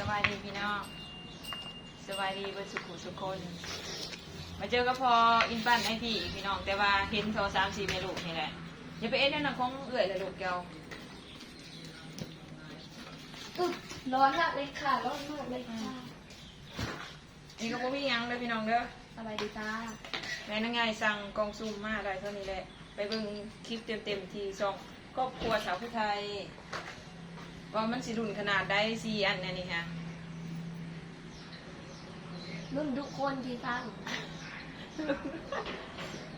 ສະບາຍດີພີ່ນ້ອງ ສະບາຍດີເບິດສຸຂູສຸຄົນ. ມາເຈີກັບພໍ່ອິນປັນໄອພີອີກພີ່ນ້ອງ ແຕ່ວ່າເຫັນສອງສາມສີ່ແມ່ລູກນີ້ແຫຼະ. ຢ່າໄປເອັດແນວນັ້ນຂອງເອື້ອຍລະລູກເຈົ້າ. ອຶບ ຮ້ອນມາກເລີຍຄ່ະ ຮ້ອນມາກເລີຍຄ່ະ. ນີ້ກໍບໍ່ມີຫຍັງເດີພີ່ນ້ອງເດີ. ສະບາຍດີຈ້າ. ແມ່ນາງໃຫຍ່ສັ່ງກ່ອງຊຸ່ມມາໄດ້ເທົ່ານີ້ແຫຼະ. ໄປເບິ່ງຄລິບເຕັມໆທີ່ຊ່ອງຄອບຄົວສາວຜູ້ໄທ ວ່າມັນຊິລຸ້ນຂະໜາດໃດ ສີ່ອັນອັນນີ້ຮະ. ລຸ້ນທຸກຄົນທີ່ສັ່ງ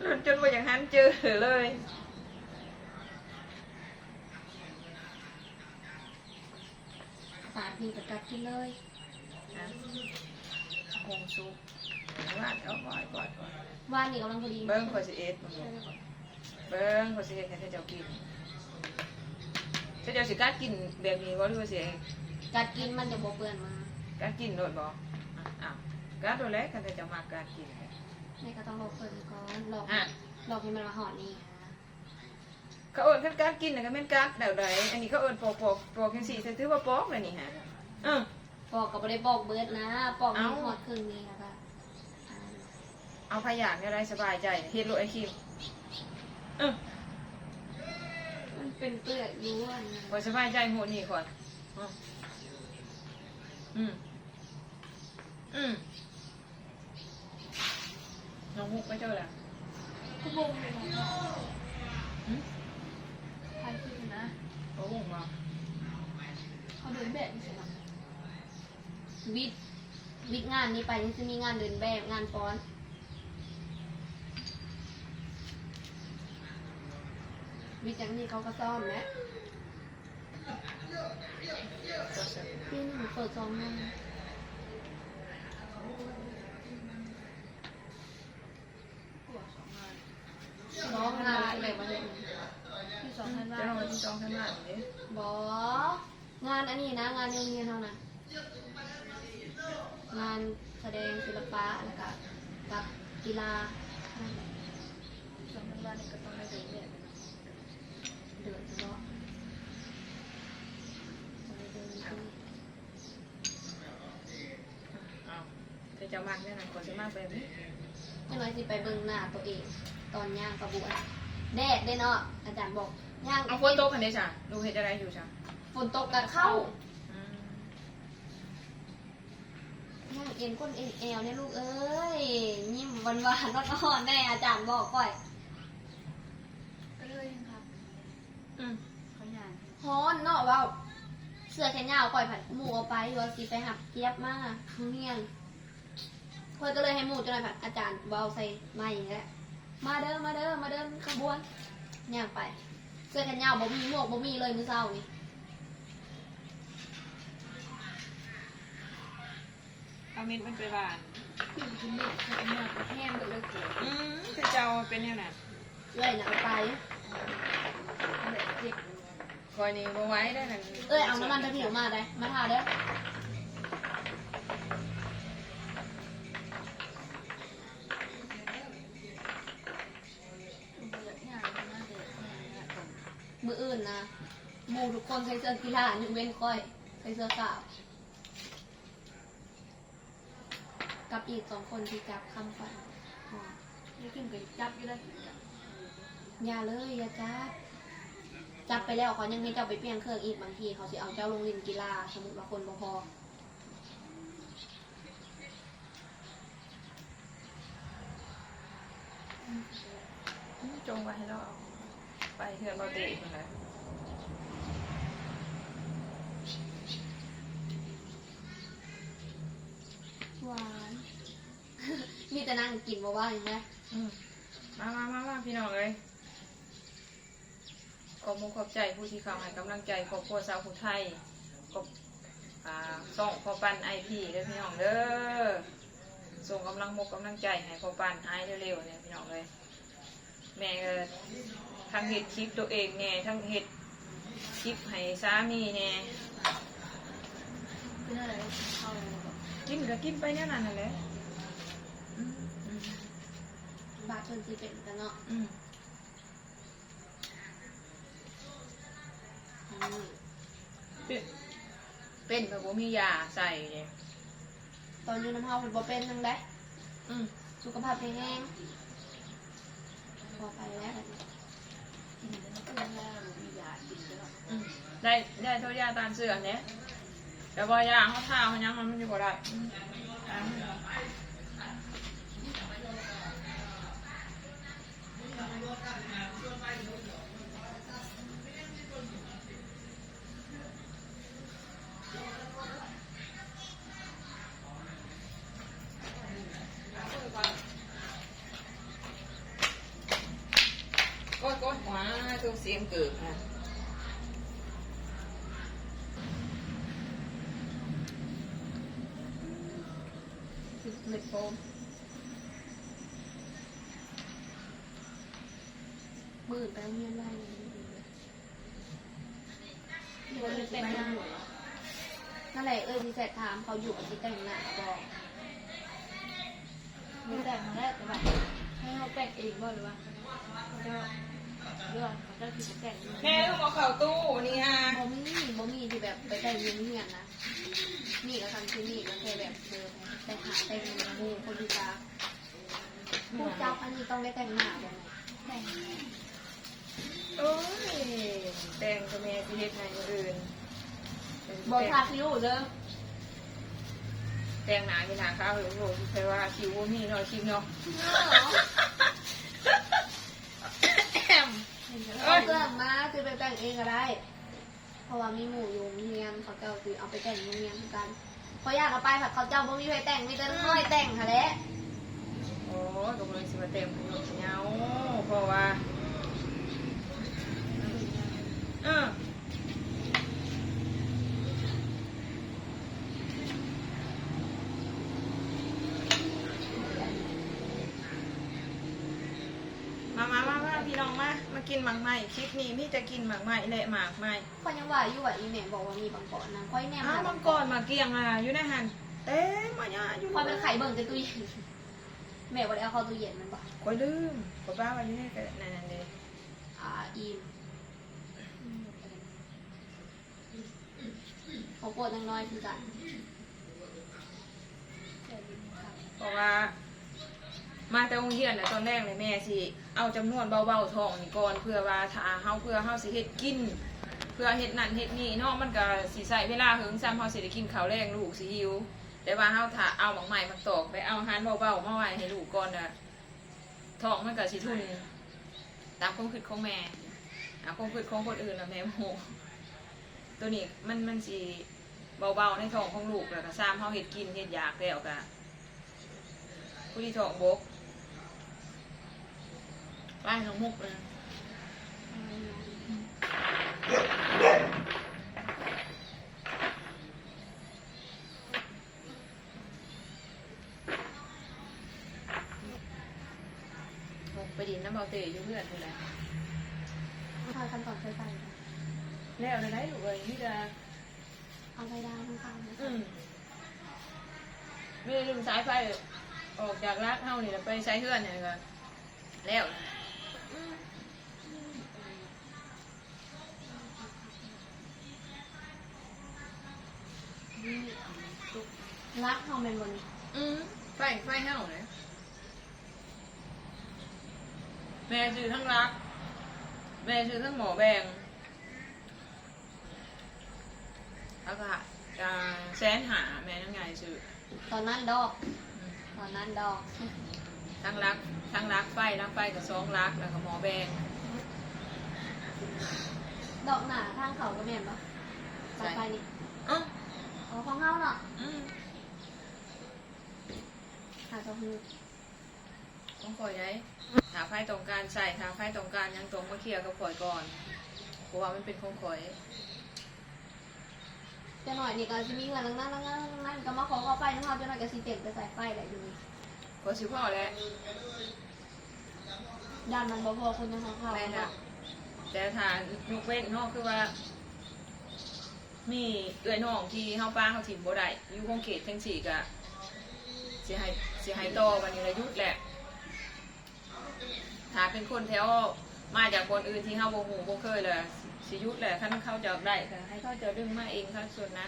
ລຸ້ນຈົນບໍ່ຢາກຫັນເຈີເລີຍ. ປາດນີ້ກໍກັດກິນເລີຍ. ຮະ ຫົງສຸກ ວາດເອົາ ວາດ ວາດ ວາດ. ວາດນີ້ກຳລັງພໍດີ. ເບິ່ງ ຂ້ອຍຊິເຮັດ ເບິ່ງ ຂ້ອຍຊິເຮັດໃຫ້ເຂົາເຈົ້າກິນ. ເຂົາເຈົ້າຊິກັດກິນແບບນີ້ບໍ່ ຫຼືວ່າຊິ ກັດກິນມັນຈະບໍ່ເປື້ອນມື? ກັດກິນໂລດບໍ່? ອ້າວ ກັດໂລດແຫຼະ ຄັນເຂົາເຈົ້າມັກກັດກິນ. ແມ່ກໍຕ້ອງລອກເປີດມັນກ່ອນ ລອກ ຮະ ລອກໃຫ້ມັນມາຮອດນີ້. ເຂົາເອີ້ນ ຄັນການກິນນະກໍແມ່ນການແນວໃດ? ອັນນີ້ເຂົາເອີ້ນປອກ ປອກ ປອກຈັ່ງຊີ້ ຖືວ່າປອກແລ້ວນີ້ຫະ. ເອີ ປອກກໍບໍ່ໄດ້ປອກເບິດນະ ປອກໃຫ້ ເອົ້າ ຮອດເຄິ່ງນີ້ແລ້ວກໍ ເອົາ ໃຜຢາກແນວໃດສະບາຍໃຈ ເຮັດໂລດໄອ້ຄິມ. ເອີ ມັນເປັນເປືອກຢູ່ຫັ້ນນະ ຂ້ອຍສະບາຍໃຈໂຫດນີ້ຂ້ອຍ. ອືມ ອືມ ອືມ. ນ້ອງມຸກໄປເຈົ້າລະ ຄືບໍ່ເຫັນ. ຫຶ ຖ່າຍຄລິບນະ ບໍ່ຮູ້ວ່າ ເຂົາເດີນແບບຢູ່ໃສເນາະ. ວິກ ວິກງານນີ້ໄປ ຍັງຊິມີງານເດີນແບບ ງານຟ້ອນ. ວິກຢ່າງນີ້ເຂົາກໍຊ້ອມແຫຼະ. ປີໜຶ່ງເປີສອງງານ ສອງງານແລ້ວບໍ່ເຫັນ. ທີສອງທັນວາ ຈະຮອດທີສອງທັນວາເດ້. ບໍ່ ງານອັນນີ້ນະ ງານໃນໂຮງຮຽນເຮົານະ ງານສະແດງສິລະປະ ແລ້ວກະກັບກິລາ. ສອງທັນວານີ້ກໍຕ້ອງໄດ້ເດີນແບບ. ເດີນເນາະ ເດີນ ເດີນ. ເອົາ ເຈົ້າມັກແນວນັ້ນ ຂ້ອຍຊິມັກແບບນີ້. ຈັກໜ່ອຍຊິໄປເບິ່ງໜ້າໂຕເອງຕອນຍ່າງຂະບວນ. ແດດເດ້ເນາະ ອາຈານບອກຍ່າງ. ເອົາ ຝົນຕົກຫັ້ນເດ້ຊະ ລູກເຮັດຈັ່ງໃດຢູ່ຊະ? ຝົນຕົກກະເຂົ້າ. ອືມ ຍ່າງເອັນກົ້ນເອັນແອວແນ່ລູກເອີຍ ຍິ້ມຫວານໆ ອ່ອນໆ ແນ່ ອາຈານບອກຂ້ອຍ. ກໍເລີຍຍັງຄັບ. ອືມ ເຂົາຍ່າງ ຮ້ອນເນາະ ເວົ້າ. ເສື້ອແຂນຍາວຂ້ອຍພັດໝູ່ເອົາໄປ ວ່າຊິໄປຮັບກຽບມາໂຮງຮຽນ. ຂ້ອຍກໍເລີຍໃຫ້ໝູ່ຈັກໜ່ອຍ ພັດອາຈານເວົ້າໃສ່ໄມແຫຼະ ມາເດີ ມາເດີ ມາເດີຂະບວນ. ຍ່າງໄປ ເສື້ອແຂນຍາວບໍ່ມີ ໝວກບໍ່ມີເລີຍມື້ເຊົ້ານີ້. ເອົາເມັດມັນໄປຫວ່ານ. ກິນກິນເມັດ ເຂົາເອົາມາແຫ້ງເບິດເລີຍ. ອືມ ເຂົາເຈົ້າເປັນແນວນັ້ນ. ເອື້ອຍນະເອົາໄປ. ເຈັບ. ຂ້ອຍນີ້ບໍ່ໄຫວເດ້ນັ້ນ. ເອື້ອຍເອົານ້ຳມັນກະທິອອກມາໄດ໋ ມາທາເດີ. ມື້ອື່ນນະ ໝູ່ທຸກຄົນໃສ່ເສື້ອກິລາ ຍົກເວັ້ນຂ້ອຍໃສ່ເສື້ອຂາວ. ກັບອີກສອງຄົນທີ່ຈັບຄຳຂວັນ. ແມ່ຄິມກໍຈັບຢູ່ເດ້. ຢ່າເລີຍ ຢ່າຈັບ. ຈັບໄປແລ້ວ ເຂົາຍັງໃຫ້ເຈົ້າໄປປ່ຽນເຄື່ອງອີກ. ບາງທີເຂົາຊິເອົາເຈົ້າລົງຫຼິ້ນກິລາ ສົມມຸດວ່າຄົນບໍ່ພໍ. ຈົ່ງວ່າໃຫ້ລາວເອົາໄປເຮືອນບໍ່ເຕະພຸ້ນແຫຼະ. ຫວານ ມີແຕ່ນັ່ງກິນບໍ່ວ່າຫຍັງນະ. ອືມ ມາໆໆໆ ພີ່ນ້ອງເອີຍ. ຂອບມຸກຂອບໃຈຜູ້ທີ່ເຂົ້າໃຫ້ກຳລັງໃຈຄອບຄົວສາວຜູ້ໄທ ຂອບ ອ່າ ຊ່ອງພໍ່ປັນໄອພີເດີພີ່ນ້ອງເດີ. ສົ່ງກຳລັງມົກກຳລັງໃຈໃຫ້ພໍ່ປັນຫາຍເລັວໆ ແດ່ພີ່ນ້ອງເອີຍ. ແມ່ກໍທັງເຮັດຄລິບຕົວເອງແດ່ ທັງເຮັດຄລິບໃຫ້ສາມີແດ່. ກິນກໍກິນໄປແນວນັ້ນຫັ້ນແຫຼະ. ອືມ ອືມ ບາດເພິ່ນຊິເປັນກັນເນາະ. ອືມ. ອືມ ເປັນ ເປັນ ເພິ່ນບໍ່ມີຢາໃສ່ເດ້. ຕອນຢູ່ນຳເຮົາເພິ່ນບໍ່ເປັນຫຍັງໃດ. ອືມ ສຸຂະພາບແຂງແຮງ. ພໍໄປແລ້ວ ກິນແຕ່ນ້ຳເກືອ ບໍ່ມີຢາກິນເດີ. ອືມ ໄດ້ ໄດ້ເທົ່າຢາຕ້ານເຊື້ອແຫຼະ ແຕ່ວ່າຢາເຮົາທາເຮົາຫຍັງມັນ ມັນຢູ່ບໍ່ໄດ້. ອືມ ໂອ້ຍ ໂອ້ຍ ຫວາ ຄືສຽງເກີບນະ ເມັດໂຟມ. ມື້ອື່ນໄປໂຮງຮຽນໄວ. ນັ້ນແຫຼະ ເອື້ອຍຊິແຊັດຖາມເຂົາຢູ່ວ່າຊິແຕ່ງໜ້າບໍ່. ບໍ່ແຕ່ງຫັ້ນແຫຼະ ແຕ່ວ່າໃຫ້ເຮົາແຕ່ງເອງບໍ່ ຫຼືວ່າເຂົາເຈົ້າ ຫຼືວ່າເຂົາເຈົ້າຊິໄປແຕ່ງຢູ່? ແມ່ລືມເອົາເຂົ້າຕູ້ນີ້ຫາ. ບໍ່ມີ ບໍ່ມີທີ່ແບບໄປແຕ່ງຢູ່ໂຮງຮຽນນະ. ມີກໍຄັນຊິມີກໍແຄ່ແບບ ເອີ ແຕ່ງໜ້າແຕ່ງໝູ່ຄົນຮູ້ຈັກ. ຜູ້ຈັບອັນນີ້ຕ້ອງໄດ້ແຕ່ງໜ້າບໍ່ແມ່? ແຕ່ງ. ໂອ້ຍ ແຕ່ງກໍແມ່ຊິເຮັດໃຫ້ມື້ອື່ນ. ບໍ່ທາຄິ້ວເດີ. ແຕ່ງໜ້າມີໜ້າຂາວຢູ່ ແຕ່ວ່າຄິ້ວບໍ່ມີເນາະ ຄິ້ວເນາະ. ເອົາເຄື່ອງມາ ຊິໄປແຕ່ງເອງກໍໄດ້. ເພາະວ່າມີໝູ່ຢູ່ໂຮງຮຽນ ເຂົາເຈົ້າຊິເອົາໄປແຕ່ງຢູ່ໂຮງຮຽນຄືກັນ. ຂ້ອຍຢາກເອົາໄປ ພັດເຂົາເຈົ້າບໍ່ມີໃຜແຕ່ງ ມີແຕ່ນ້ອງນ້ອຍແຕ່ງຫັ້ນແຫຼະ. ໂອ້ຍ ກໍບໍ່ໄດ້ຊິວ່າແຕ່ງຜູ້ເຖົ້າຜູ້ເຍົາ ເພາະວ່າ ເອີ ມາ ມາ ມາ ມາ ພີ່ນ້ອງມາ ມາກິນໝາກໄມ້. ຄລິບນີ້ມີແຕ່ກິນໝາກໄມ້ ແລະ ໝາກໄມ້. ຂ້ອຍຍັງວ່າຢູ່ວ່າ ອີແມ່ບອກວ່າມີບັງກອນນະ ຂ້ອຍແນມ ອ້າວ ບັງກອນໝາກກ້ຽງ ອ່າ ຢູ່ໃນຫັ້ນເຕັມມາຍາຢູ່. ຂ້ອຍໄປໄຂເບິ່ງແຕ່ຕູ້ເຢັນ ແມ່ບໍ່ໄດ້ເອົາເຂົ້າຕູ້ເຢັນແມ່ນບໍ່? ຂ້ອຍລືມ ຂ້ອຍປະໄວ້ຢູ່ໃນນັ້ນເດ້. ອ່າ ອີ່ມ ເຂົ້າໂພດຍັງນ້ອຍຄືກັນ. ເພາະວ່າມາແຕ່ໂຮງຮຽນແລ້ວ ຕອນແລງນີ້ແມ່ຊິເອົາຈຳນວນເບົາໆທ້ອງນີ້ກ່ອນ ເພື່ອວ່າຖ້າເຮົາ ເພື່ອເຮົາຊິເຮັດກິນ ເພື່ອເຮັດນັ້ນເຮັດນີ້ເນາະ ມັນກະຊິໃຊ້ເວລາເຫິງ ສ່ຳເຮົາຊິໄດ້ກິນເຂົ້າແລງ ລູກຊິຫິວ. ແຕ່ວ່າເຮົາຖ້າເອົາໝາກໄມ້ໝາກຕອກ ໄປເອົາອາຫານເບົາໆມາໄວ້ໃຫ້ລູກກ່ອນນະ ທ້ອງມັນກະຊິທຸ່ນ ຕາມຄວາມຄິດຂອງແມ່ ອາ ຄວາມຄິດຂອງຄົນອື່ນລະແມ່ບໍ່ຮູ້. ໂຕນີ້ມັນ ມັນຊິເບົາໆໃນທ້ອງຂອງລູກ ແລ້ວກະຊາມເຮົາເຮັດກິນເຮັດຢາກແລ້ວກະ ຜູ້ທີ່ທ້ອງບົກ ໄປນ້ອງມຸກເອີຍ. ອອກໄປຫຼິ້ນນຳເບົາເຕຢູ່ເຮືອນພຸ້ນແຫຼະ. ເອົາຂັ້ນຕອນໄຟໄປ ແລ້ວແລ້ວໄດ໋ລູກເອີຍ ມີແຕ່ເອົາໄຟດາວມາໃສ່. ອືມ ມີແຕ່ດຶງສາຍໄຟອອກຈາກຫຼັກເຮົານີ້ແຫຼະ ໄປໃສ່ເຮືອນນີ້ກະແລ້ວ. ອືມ ຫຼັກເຮົາແມ່ນບໍ່ນີ້? ອືມ ໄຟ ໄຟເຮົາເດ້. ແມ່ຊື້ທັງຫຼັກ ແມ່ຊື້ທັງໝໍ້ແບງ ແລ້ວກະ ອ່າ ແສນຫ້າ ແມ່ນຫຍັງໃຫຍ່ຊື້. ຕອນນັ້ນດອກ ອືມ ຕອນນັ້ນດອກ ທັງຫຼັກ ທັງຫຼັກໄຟ ຫຼັກໄຟກໍສອງຫຼັກ ແລ້ວກໍໝໍ້ແບງ. ດອກໜ້າທາງເຂົ້າກໍແມ່ນບໍ່? ໃສ ໄຟນີ້? ເອີ ອໍ ຂອງເຮົາເນາະ. ອືມ ຫາກໍຮູ້. ຂອງຂ້ອຍໃດ໋ ຖ້າໃຜຕ້ອງການໃຊ້ ຖ້າໃຜຕ້ອງການຫຍັງ ຕ້ອງມາເຄຍກັບຂ້ອຍກ່ອນ ເພາະວ່າມັນເປັນຂອງຂ້ອຍ. ຈັກໜ້ອຍນີ້ກໍຊິມີເຮືອນຫຼັງນັ້ນ ຫຼັງນັ້ນ ຫຼັງນັ້ນ ກໍມາຂໍເຂົ້າໄຟນຳເຮົາ ຈັກໜ້ອຍກໍຊິເຕັມໄປໃສ່ໄຟແຫຼະ ຢູ່ນີ້ ກໍຊິພໍແຫຼະ. ຢ້ານມັນບໍ່ພໍຄົນນຳເຮົາເຂົ້າ. ແມ່ນລະ ເນາະ ແຕ່ຖ້າຍົກເວັ້ນເນາະ ຄືວ່າ ມີເອື້ອຍນ້ອງທີ່ເຮົາປະເຮົາຖິ້ມບໍ່ໄດ້ ຢູ່ຂົງເຂດຈັ່ງຊີ້ກະຊິໃຫ້ ຊິໃຫ້ຕໍ່ ບັດນີ້ລະຢຸດແຫຼະ. ຖ້າເປັນຄົນແຖວມາຈາກບ່ອນອື່ນທີ່ເຮົາບໍ່ຮູ້ບໍ່ເຄີຍລະຊິຢຸດແຫຼະ. ຄັນເຂົາເຈົ້າຢາກໄດ້ກະໃຫ້ເຂົາເຈົ້າດຶງມາເອງ ເຂົາສ່ວນນະ.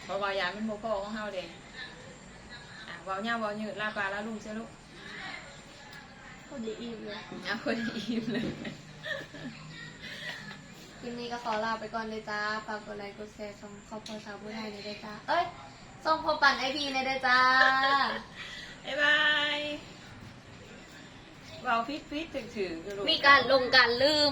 ເພາະວ່າຢ້ານມັນບໍ່ພໍຂອງເຮົາເດ້. ອ່າ ເວົ້າຍາວເວົ້າຍືດ ລາປາລາລຸງຊະລູກ. ພໍດີອີ່ມເລີຍ ອ່າ ພໍດີອີ່ມເລີຍ. ຄລິບນີ້ກໍຂໍລາໄປກ່ອນເດີຈ້າ. ຝາກກົດໄລກົດແຊຊ່ອງຄອບຄົວຊາວຜູ້ໄທແດ່ເດີຈ້າ. ເອີຍ ຊ່ອງພໍ່ປັນໄອພີແດ່ເດີຈ້າ. ບາຍບາຍ. ເວົ້າຜິດໆ ຖືກໆ ຢູ່ລູກ ມີການຫຼົງການລືມ.